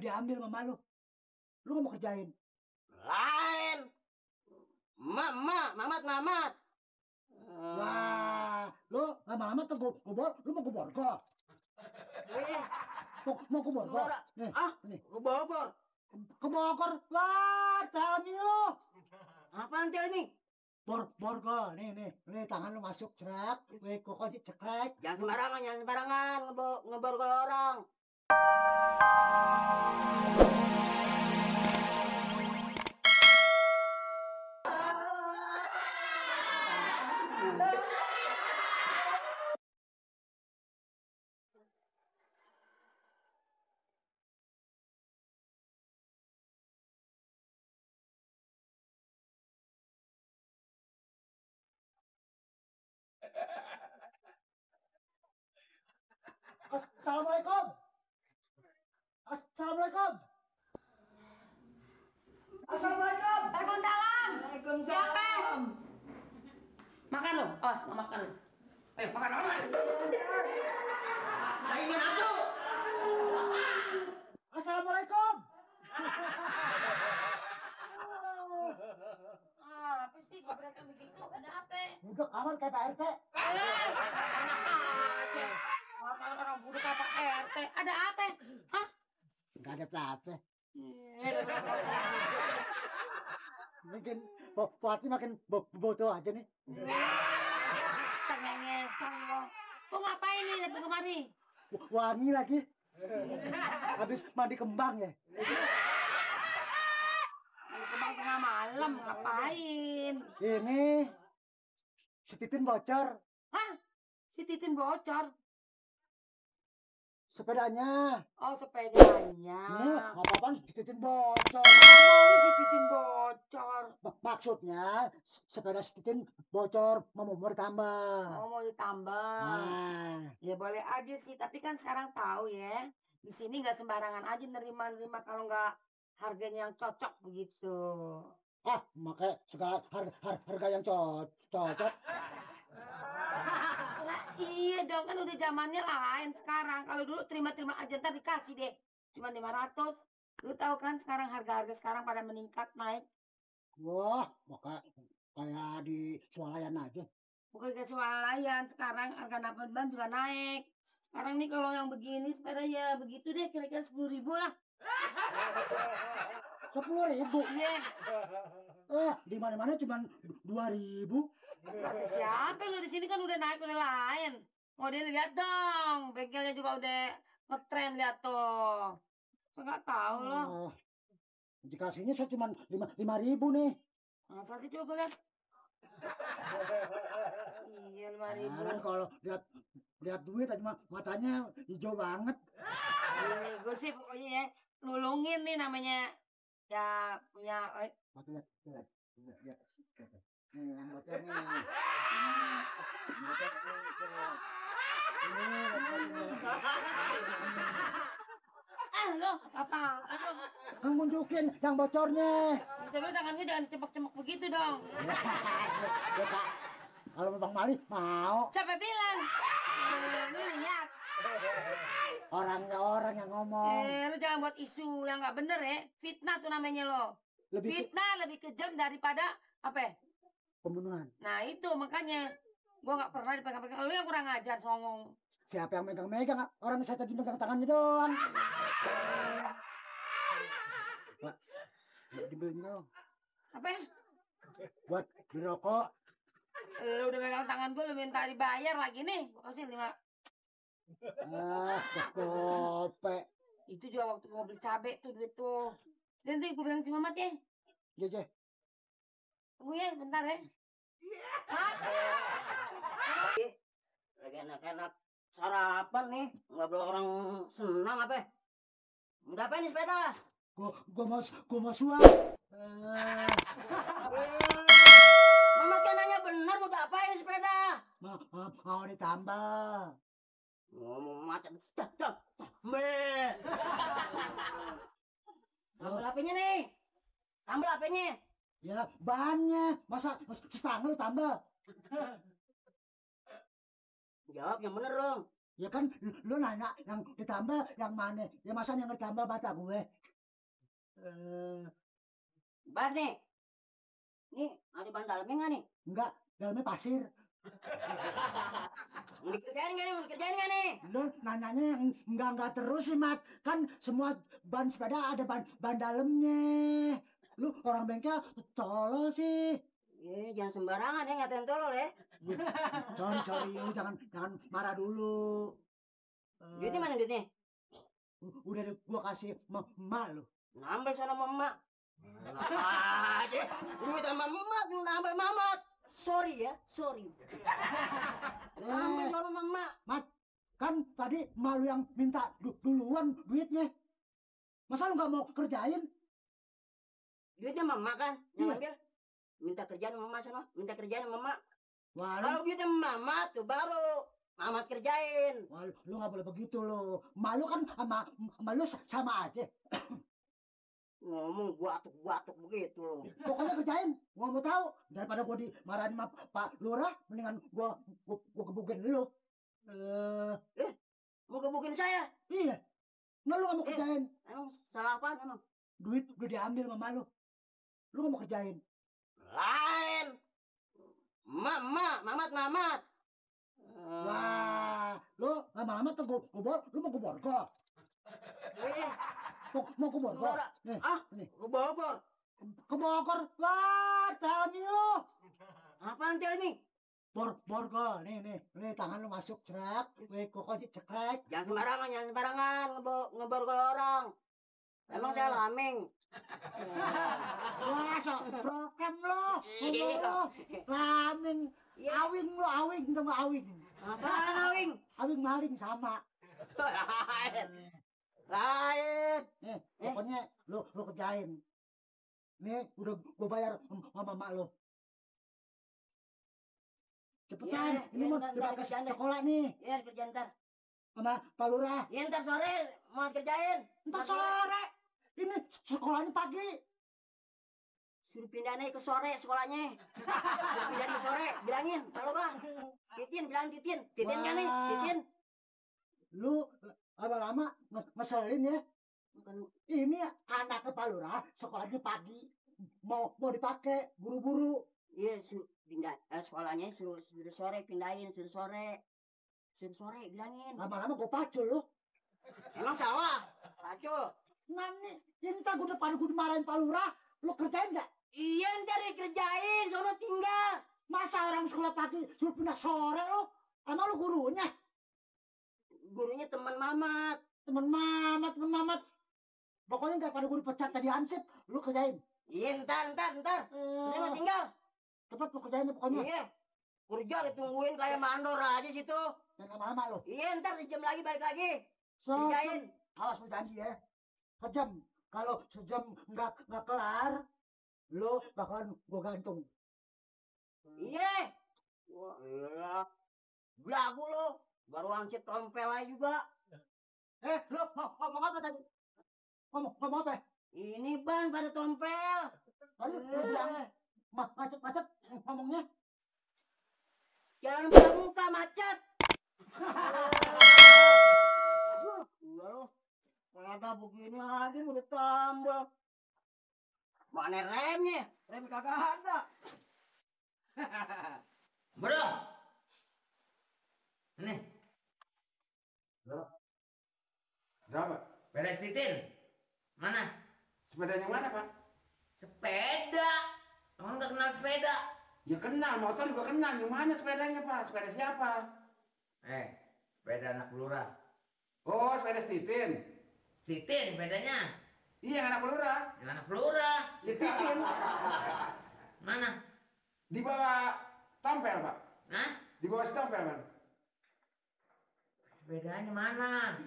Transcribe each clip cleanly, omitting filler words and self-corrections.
diambil sama lu. Lu nggak mau kerjain? Lain. Mamat. Wah, lu lama-lama tuh lu mau gubor kok. Mau gubor kok. Nih, nih. Lu Bogor. Ke Bogor. Wah, Celmi lu. Apaan ini? Borgol, nih, tangan lu masuk cerak, kok cekrek. Jangan sembarangan ngeborgol orang. Assalamualaikum. Assalamualaikum. Assalamualaikum. Waalaikumsalam. Waalaikumsalam. Siapa? Makan lo, awas nggak makan lo. Ayo makan orang. Lagi nafsu. Assalamualaikum. Apa sih gebrakan begitu? Ada apa? Duduk aman kayak Pak RT. Enak aja. Makan orang budek apa RT? Ada apa? Hah? Enggak ada apa-apa. Mungkin Fatih makin bodoh aja nih. Cengengesan lo. Kok ngapain nih datang kemari? Wangi lagi. Habis mandi kembang ya. Kembang tengah malam ngapain? Ini si Titin bocor. Hah? Si Titin bocor? Sepedanya. Oh sepedanya. Nih, apa-apaan si Titin bocor. Ngomongnya si Titin bocor. Maksudnya sepeda si Titin bocor mau ditambah. Oh mau ditambah. Nah, Ya boleh aja sih, tapi kan sekarang tahu ya, di sini nggak sembarangan aja nerima kalau nggak harganya yang cocok begitu. makanya segala harga yang cocok. Iya dong, kan udah zamannya lain sekarang. Kalau dulu terima-terima aja ntar dikasih deh, cuma 500. Lu tahu kan sekarang harga-harga sekarang pada meningkat naik. Wah, kayak di swalayan aja. Bukan kayak swalayan, sekarang harga nafas juga naik. Sekarang nih kalau yang begini sepeda ya begitu deh, kira-kira 10.000 lah. 10.000. Iya. Di mana-mana cuma 2.000. Kata siapa lu di sini kan udah naik udah lain. Mau dilihat dong, bengkelnya juga udah ngetren lihat tuh. Saya nggak tahu loh. Dikasihnya saya cuma 5.000 nih. Masa sih coba gue lihat. Iya 5.000. Kan kalau lihat duit tadi matanya hijau banget. Ini gue sih pokoknya ya nulungin nih namanya ya punya. Lihat. Nih yang bocor nih. Lo apa? Yang nunjukin yang bocornya. Tapi tangan gue jangan dicepok-cepok begitu dong. Ya, Kak. Kalau Bang Mali mau. Siapa bilang? Lu lihat. Orangnya orang yang ngomong. Lu jangan buat isu yang nggak bener ya. Fitnah tuh namanya lo. Fitnah lebih kejam daripada apa ya? Pembunuhan. Nah itu makanya gua nggak pernah dipegang-pegang. Lu yang kurang ajar songong. Siapa yang megang-megang? Orang saya tadi megang tangannya doang. Pak, dibeliin dong. Apa ya? Buat beli rokok. Lu udah megang tangan gua, lu minta dibayar lagi nih. Gua kasih 5. Kope. Itu juga waktu gua beli cabai tuh duit tuh. Nanti gua bilang si Mamat ya. Iya. Tunggu ya, bentar ya. Lagi enak-enak sarapan nih, nggak boleh orang senang apa? Udah apa ini sepeda? Gua mau suap. Mama kan nanya benar, udah apa ini sepeda? Mau ditambah. Ngomong macam tambah HP-nya nih. Tambah HP-nya. Ya, bannya. Masa setangga lu tambah? Jawab yang bener dong. Ya kan lu nanya yang ditambal yang mana? Ya masa yang ditambal bata gue? Ban nih. Nih, ada ban dalamnya nggak nih? Enggak, dalamnya pasir. Mau dikerjain nggak nih? Mau dikerjain nggak nih? Lu nanyanya yang enggak terus sih, Mat. Kan semua ban sepeda ada ban dalamnya. Lu orang bengkel tolol sih. Jangan sembarangan ya ngatain tolol ya. Sorry, lu jangan marah dulu. Duitnya mana duitnya? Udah deh, gua kasih emak lu. Nambah sana sama emak. Aja. Duit sama emak, lu nambah mamat. Sorry ya, sorry. Nambah sana sama emak. Mat, kan tadi emak lu yang minta duluan duitnya. Masa lu nggak mau kerjain? Duitnya sama emak kan yang Iya. ambil. Minta kerjaan sama emak sana, minta kerjaan sama emak. Wah, Kalau duitnya mamat tuh baru mamat kerjain. lu nggak boleh begitu lo. Malu kan sama lu sama aja. Ngomong batuk begitu loh. Pokoknya kerjain. Gua mau tahu daripada gua dimarahin sama Pak Lurah, mendingan gua gebukin lu. Mau gebukin saya? Iya. Nah, lu nggak mau kerjain. Emang salah apaan emang? Duit udah diambil sama lu. Lu nggak mau kerjain. Lain. Mamat. Wah, lu lama-lama tuh lu mau gua borgol. Mau gua borgol. Suara. Nih, nih. Lu Bogor. Ke Bogor. Wah, tell me lu. Apaan tel ini? Borgol. Nih tangan lu masuk cerak. Wih, kok cekrek. Jangan sembarangan ngeborgol orang. Emang saya laming. Wah, sok prokem lu. Laming. Awing tau nggak awing? Apaan awing? Awing maling sama. Lain. Nih, pokoknya lu kerjain. Nih, udah gua bayar sama mak lu. Cepetan, ini mau dipakai sekolah nih. Iya, kerjaan ntar. Sama Pak Lurah. Iya, ntar sore mau kerjain. Ntar sore. Ini sekolahnya pagi. Suruh pindahin aja ke sore sekolahnya. Suruh pindahin ke sore. Bilangin, kalau orang. Bilangin Titin. Titin kan nih? Wah. Titin. Lu lama-lama ngeselin ya. Bukan. Ini anak Pak Lurah sekolahnya pagi. Mau dipakai buru-buru. Iya, pindah sekolahnya suruh sore pindahin, suruh sore bilangin. Lama-lama gua pacul lu. Emang salah? Pacul. Nah ini tak gua depan gua dimarahin Pak Lurah. Lu kerjain nggak? Iya, ntar dikerjain, sono tinggal. Masa orang sekolah pagi suruh pindah sore lu? Emang lu gurunya? Gurunya teman Mamat. Temen mamat. Pokoknya nggak pada gua dipecat tadi ansip. Lu kerjain. Iya, ntar. Sono tinggal. Cepat lu kerjain pokoknya. Iya. Kerja ditungguin kayak mandor aja situ. Jangan lama-lama lu. Iya, ntar sejam lagi balik lagi. Sejam. Kerjain. Awas lu janji ya. Sejam. Kalau sejam nggak kelar, lu bakalan gua gantung. Iya. Wah, iya. Belagu lo. Baru angcit tompel aja juga. Lu ngomong apa tadi? Ngomong apa? Ini ban pada tompel. Tadi lu bilang macet ngomongnya. Jalan pramuka macet. Iya lo. Sepeda begini aja udah tambah. Mana remnya? Rem kagak ada. Bro. Ini. Berapa? Sepeda Titin. Mana? Sepedanya mana, Pak? Sepeda. Kamu udah kenal sepeda? Ya kenal, motor juga kenal. Yang mana sepedanya, Pak? Sepeda siapa? Sepeda anak lurah. Oh, sepeda Titin. Titin sepedanya. Iya, yang anak lurah. Yang anak lurah. Ya Titin. Mana? Di bawah stempel, Pak. Hah? Di bawah stempel, Pak. Sepedanya mana?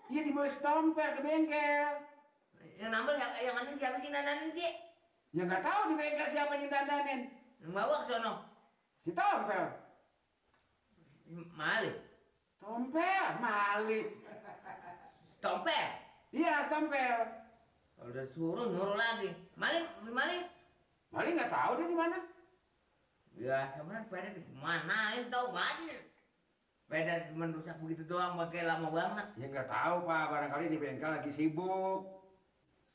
Iya, di bawah stempel ke bengkel. Yang nambah yang mana siapa sih dandanin sih? Ya nggak tahu di bengkel siapa yang dandanin. Yang bawa ke sono. Si Tompel. Malik. Tompel, Malik. Tompel. Iya, Tompel. Kalau udah suruh nyuruh lagi. Malik. Malik nggak tahu dia di mana. Ya sebenarnya sepeda di mana? Tahu banget. Sepeda cuma rusak begitu doang, pakai lama banget. Ya nggak tahu Pak, barangkali di bengkel lagi sibuk.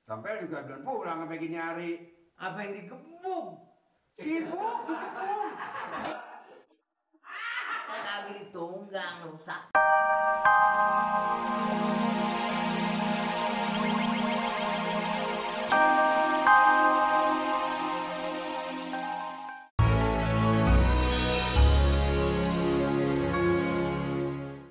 Sampai juga belum pulang sampai gini hari. Apa yang dikepung? Sibuk, dikepung. Kagak ditunggang rusak.